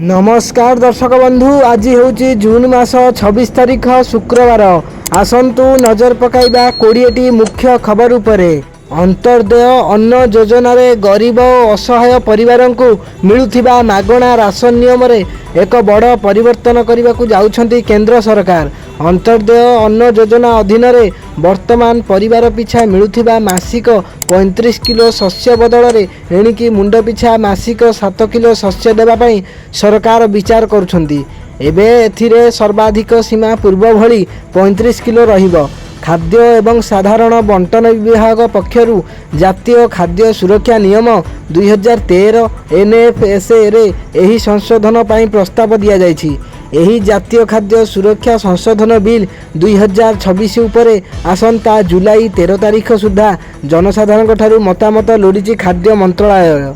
ନମସ୍କାର ଦର୍ଶକ ବନ୍ଧୁ, ଆଜି ହେଉଛି ଜୁନ୍ ମାସ 26 ତାରିଖ, ଶୁକ୍ରବାର। ଆସନ୍ତୁ ନଜର ପକାଇବା 20ଟି ମୁଖ୍ୟ ଖବର ଉପରେ। ଅନ୍ତ୍ୟୋଦୟ ଅନ୍ନ ଯୋଜନାରେ ଗରିବ ଓ ଅସହାୟ ପରିବାରଙ୍କୁ ମିଳୁଥିବା ମାଗଣା ରାସନ ନିୟମରେ ଏକ ବଡ଼ ପରିବର୍ତ୍ତନ କରିବାକୁ ଯାଉଛନ୍ତି କେନ୍ଦ୍ର ସରକାର। ଅନ୍ତ୍ୟୋଦୟ ଅନ୍ନ ଯୋଜନା ଅଧୀନରେ ବର୍ତ୍ତମାନ ପରିବାର ପିଛା ମିଳୁଥିବା ମାସିକ 35 କିଲୋ ଶସ୍ୟ ବଦଳରେ ଏଣିକି ମୁଣ୍ଡ ପିଛା ମାସିକ 7 କିଲୋ ଶସ୍ୟ ଦେବା ପାଇଁ ସରକାର ବିଚାର କରୁଛନ୍ତି। ଏବେ ଏଥିରେ ସର୍ବାଧିକ ସୀମା ପୂର୍ବ ଭଳି 35 କିଲୋ ରହିବ। ଖାଦ୍ୟ ଏବଂ ସାଧାରଣ ବଣ୍ଟନ ବିଭାଗ ପକ୍ଷରୁ ଜାତୀୟ ଖାଦ୍ୟ ସୁରକ୍ଷା ନିୟମ 2013, ଏନ୍ଏଫ୍ଏସ୍ଏରେ ଏହି ସଂଶୋଧନ ପାଇଁ ପ୍ରସ୍ତାବ ଦିଆଯାଇଛି। ଏହି ଜାତୀୟ ଖାଦ୍ୟ ସୁରକ୍ଷା ସଂଶୋଧନ ବିଲ୍ 2026 ଉପରେ ଆସନ୍ତା ଜୁଲାଇ 13 ତାରିଖ ସୁଦ୍ଧା ଜନସାଧାରଣଙ୍କଠାରୁ ମତାମତ ଲୋଡ଼ିଛି ଖାଦ୍ୟ ମନ୍ତ୍ରଣାଳୟ।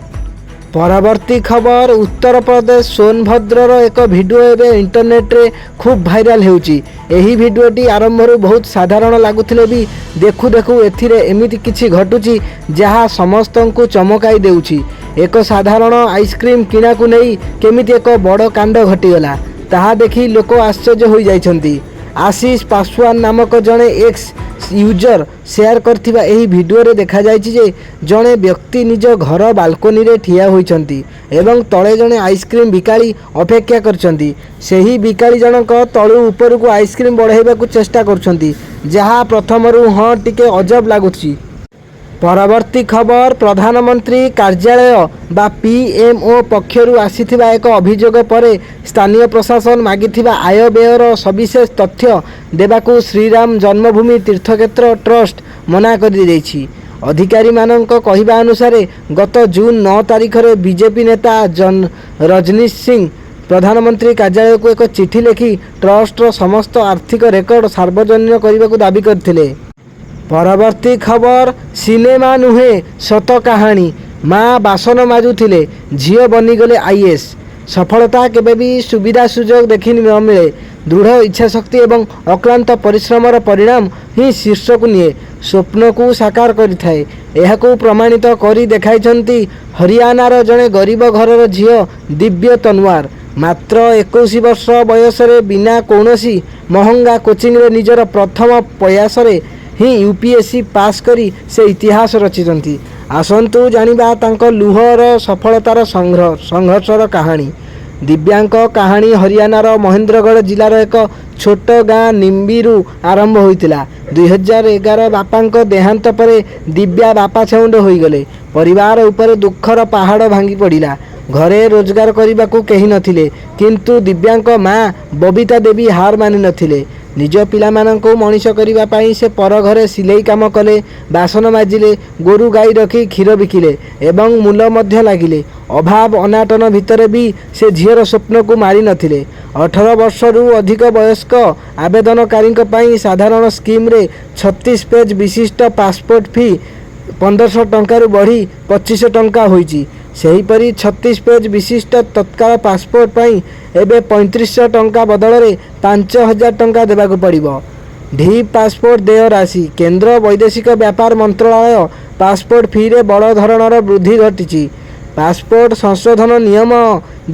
ପରବର୍ତ୍ତୀ ଖବର, ଉତ୍ତରପ୍ରଦେଶ ସୋନଭଦ୍ରର ଏକ ଭିଡ଼ିଓ ଏବେ ଇଣ୍ଟରନେଟରେ ଖୁବ୍ ଭାଇରାଲ ହେଉଛି। ଏହି ଭିଡ଼ିଓଟି ଆରମ୍ଭରୁ ବହୁତ ସାଧାରଣ ଲାଗୁଥିଲେ ବି ଦେଖୁ ଦେଖୁ ଏଥିରେ ଏମିତି କିଛି ଘଟୁଛି, ଯାହା ସମସ୍ତଙ୍କୁ ଚମକାଇ ଦେଉଛି। ଏକ ସାଧାରଣ ଆଇସ୍କ୍ରିମ୍ କିଣାକୁ ନେଇ କେମିତି ଏକ ବଡ଼ କାଣ୍ଡ ଘଟିଗଲା, ତାହା ଦେଖି ଲୋକ ଆଶ୍ଚର୍ଯ୍ୟ ହୋଇଯାଇଛନ୍ତି। ଆଶିଷ ପାଶୱାନ ନାମକ ଜଣେ ଏକ୍ସ ୟୁଜର ସେୟାର କରିଥିବା ଏହି ଭିଡ଼ିଓରେ ଦେଖାଯାଇଛି ଯେ ଜଣେ ବ୍ୟକ୍ତି ନିଜ ଘର ବାଲକୋନିରେ ଠିଆ ହୋଇଛନ୍ତି ଏବଂ ତଳେ ଜଣେ ଆଇସ୍କ୍ରିମ୍ ବିକାଳି ଅପେକ୍ଷା କରିଛନ୍ତି। ସେହି ବିକାଳି ଜଣକ ତଳୁ ଉପରକୁ ଆଇସ୍କ୍ରିମ୍ ବଢ଼ାଇବାକୁ ଚେଷ୍ଟା କରୁଛନ୍ତି, ଯାହା ପ୍ରଥମରୁ ହଁ ଟିକେ ଅଜବ ଲାଗୁଛି। ପରବର୍ତ୍ତୀ ଖବର, ପ୍ରଧାନମନ୍ତ୍ରୀ କାର୍ଯ୍ୟାଳୟ ବା ପିଏମ୍ଓ ପକ୍ଷରୁ ଆସିଥିବା ଏକ ଅଭିଯୋଗ ପରେ ସ୍ଥାନୀୟ ପ୍ରଶାସନ ମାଗିଥିବା ଆୟ ବ୍ୟୟର ସବିଶେଷ ତଥ୍ୟ ଦେବାକୁ ଶ୍ରୀରାମ ଜନ୍ମଭୂମି ତୀର୍ଥକ୍ଷେତ୍ର ଟ୍ରଷ୍ଟ ମନା କରିଦେଇଛି। ଅଧିକାରୀମାନଙ୍କ କହିବା ଅନୁସାରେ, ଗତ ଜୁନ୍ 9 ତାରିଖରେ ବିଜେପି ନେତା ରଜନୀଶ ସିଂ ପ୍ରଧାନମନ୍ତ୍ରୀ କାର୍ଯ୍ୟାଳୟକୁ ଏକ ଚିଠି ଲେଖି ଟ୍ରଷ୍ଟର ସମସ୍ତ ଆର୍ଥିକ ରେକର୍ଡ ସାର୍ବଜନୀନ କରିବାକୁ ଦାବି କରିଥିଲେ। ପରବର୍ତ୍ତୀ ଖବର, ସିନେମା ନୁହେଁ, ସତ କାହାଣୀ। ମା ବାସନ ମାଜୁଥିଲେ, ଝିଅ ବନିଗଲେ ଆଇଏଏସ୍। ସଫଳତା କେବେ ବି ସୁବିଧା ସୁଯୋଗ ଦେଖି ନ ମିଳେ। ଦୃଢ଼ ଇଚ୍ଛାଶକ୍ତି ଏବଂ ଅକ୍ଳାନ୍ତ ପରିଶ୍ରମର ପରିଣାମ ହିଁ ଶୀର୍ଷକୁ ନିଏ, ସ୍ୱପ୍ନକୁ ସାକାର କରିଥାଏ। ଏହାକୁ ପ୍ରମାଣିତ କରି ଦେଖାଇଛନ୍ତି ହରିୟାଣାର ଜଣେ ଗରିବ ଘରର ଝିଅ ଦିବ୍ୟା ତନୱାର। ମାତ୍ର 21 ବର୍ଷ ବୟସରେ ବିନା କୌଣସି ମହଙ୍ଗା କୋଚିଂରେ ନିଜର ପ୍ରଥମ ପ୍ରୟାସରେ ହିଁ ୟୁପିଏସ୍ସି ପାସ୍ କରି ସେ ଇତିହାସ ରଚିଛନ୍ତି। ଆସନ୍ତୁ ଜାଣିବା ତାଙ୍କ ଲୁହର ସଫଳତାର ସଂଘର୍ଷର କାହାଣୀ। ଦିବ୍ୟାଙ୍କ କାହାଣୀ ହରିୟାଣାର ମହେନ୍ଦ୍ରଗଡ଼ ଜିଲ୍ଲାର ଏକ ଛୋଟ ଗାଁ ନିମ୍ବିରୁ ଆରମ୍ଭ ହୋଇଥିଲା। 2011 ବାପାଙ୍କ ଦେହାନ୍ତ ପରେ ଦିବ୍ୟା ବାପା ଛେଉଣ୍ଡ ହୋଇଗଲେ। ପରିବାର ଉପରେ ଦୁଃଖର ପାହାଡ଼ ଭାଙ୍ଗି ପଡ଼ିଲା। ଘରେ ରୋଜଗାର କରିବାକୁ କେହି ନଥିଲେ। କିନ୍ତୁ ଦିବ୍ୟାଙ୍କ ମା ବବିତା ଦେବୀ ହାର ମାନିନଥିଲେ। ନିଜ ପିଲାମାନଙ୍କୁ ମଣିଷ କରିବା ପାଇଁ ସେ ପର ଘରେ ସିଲେଇ କାମ କଲେ, ବାସନ ମାଜିଲେ, ଗୋରୁ ଗାଈ ରଖି କ୍ଷୀର ବିକିଲେ ଏବଂ ମୂଲ ମଧ୍ୟ ଲାଗିଲେ। ଅଭାବ ଅନାଟନ ଭିତରେ ବି ସେ ଝିଅର ସ୍ୱପ୍ନକୁ ମାରିନଥିଲେ। 18 ବର୍ଷରୁ ଅଧିକ ବୟସ୍କ ଆବେଦନକାରୀଙ୍କ ପାଇଁ ସାଧାରଣ ସ୍କିମ୍ରେ 36 ପେଜ୍ ବିଶିଷ୍ଟ ପାସପୋର୍ଟ ଫି 1500 ଟଙ୍କାରୁ ବଢ଼ି 2500 ଟଙ୍କା ହୋଇଛି। ସେହିପରି 36 ପେଜ୍ ବିଶିଷ୍ଟ ତତ୍କାଳ ପାସପୋର୍ଟ ପାଇଁ ଏବେ 3500 ଟଙ୍କା ବଦଳରେ 5000 ଟଙ୍କା ଦେବାକୁ ପଡ଼ିବ। ଢି ପାସପୋର୍ଟ ଦେୟ ରାଶି, କେନ୍ଦ୍ର ବୈଦେଶିକ ବ୍ୟାପାର ମନ୍ତ୍ରଣାଳୟ ପାସପୋର୍ଟ ଫିରେ ବଡ଼ ଧରଣର ବୃଦ୍ଧି ଘଟିଛି। ପାସପୋର୍ଟ ସଂଶୋଧନ ନିୟମ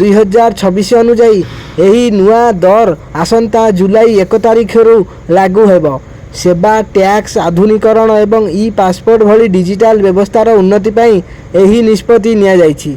2026 ଅନୁଯାୟୀ ଏହି ନୂଆ ଦର ଆସନ୍ତା ଜୁଲାଇ 1 ତାରିଖରୁ ଲାଗୁ ହେବ। ସେବା ଟ୍ୟାକ୍ସ ଆଧୁନିକୀକରଣ ଏବଂ ଇ ପାସପୋର୍ଟ ଭଳି ଡିଜିଟାଲ ବ୍ୟବସ୍ଥାର ଉନ୍ନତି ପାଇଁ ଏହି ନିଷ୍ପତ୍ତି ନିଆଯାଇଛି।